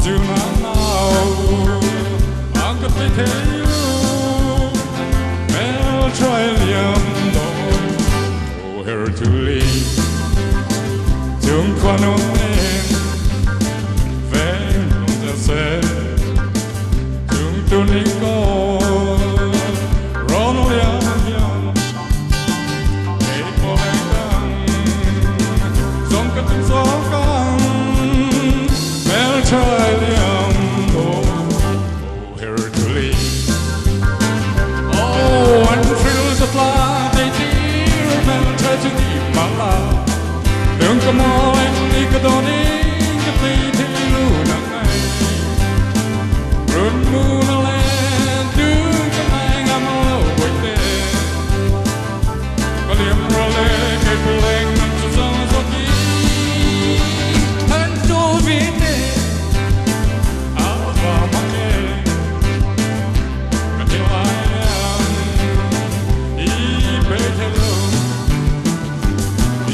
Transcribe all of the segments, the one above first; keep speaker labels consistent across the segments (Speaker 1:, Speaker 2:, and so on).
Speaker 1: Zuna nau ang ka ti thei lo Mel trai liam dawn O her tuli Chung khuan um nen Veng lung ta se Chung tu ni ko Ron liam hian Hei po leng kang Zong ka tung zo kang Mel trai liam dawn O her tuli Oh an thrill sa tla tei tir Mel trai chu ni ma la Đừng có mò em đi cái đó đi cái tí thì lu nắng ngày Run mu na lên đừng có mai ngắm lâu bồi tê Có liam ra lê cây phụ lên nằm cho gió gió kí Thân cho vi tê áo và mắc kê Ka til lai ang i bê thê lo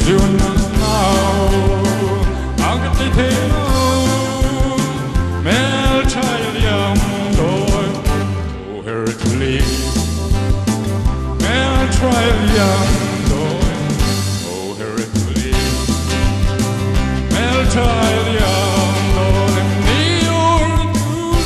Speaker 1: Zuna nau ang ka ti thei lo Mel trai liam dawn O her tuli Mel trai liam dawn O her tuli Mel trai liam dawn em ni ur tuli.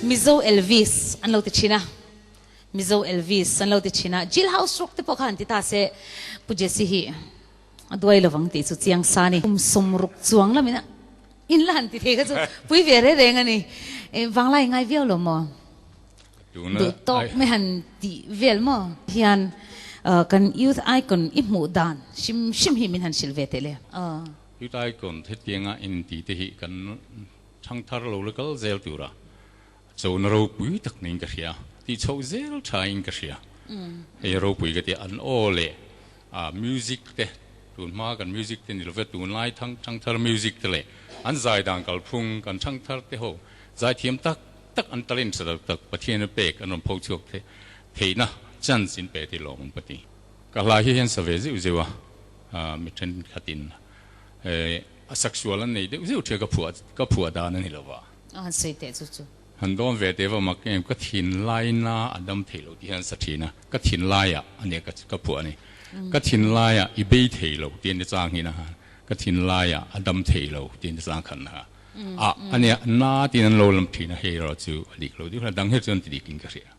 Speaker 2: Mizo Elvis an lo ti thin a, Mizo Elvis an lo ti thin a, Jail House Rock te pawh kha han ti ta se Pu Jesse hi a duai lovang tih chu chiang sa a ni. Kum sawmruk chuang lamin a in la han ti thei kha chu pui ve reng reng a ni. Vanglai ngai viau lo maw? Duh tawk mai han tih vel maw? Hian kan Youth Icon i hmuh dan hrim hrim hi min han hrilh ve teh le.
Speaker 1: Youth Icon hetianga intih te hi kan Thangthar lo la kal zel tura chona ropui tak niin ka hria, tih chhoh zel tha in ka hria. Hei ropui ka tia an aw leh a music te tun hma kan music te ni love tunlai thang thangthar music te leh an zai dan kalphung kan thangthar te ho zaithiam tak tak an talent tha tak tak Pathian a pek an rawn pho chhuak the theihna chance in pe ti lawm ka ti. Ka hla hi hian sa ve zeuh zeuh a mi thenkhatin A sexual an nei deuh zeuh ṭhia ka phuah ka phuah dan a ni lo va.
Speaker 2: A han sawi teh chu chu.
Speaker 1: Han dawn ve teh va mak em ka thinlaina a dam thei lo tih hian sa ṭhin a, ka thinlaiah a nia ka ka phuah a ni. Ka thinlaiah i bei thei lo tih a ni chang hin a, ka thinlaiah a dam thei lo tih a ni chang khan a, a a nia na tiin an lo lam ṭhin a, hei erawh chu a dik lo deuh hle, dang hi chuan ti dikin ka hria.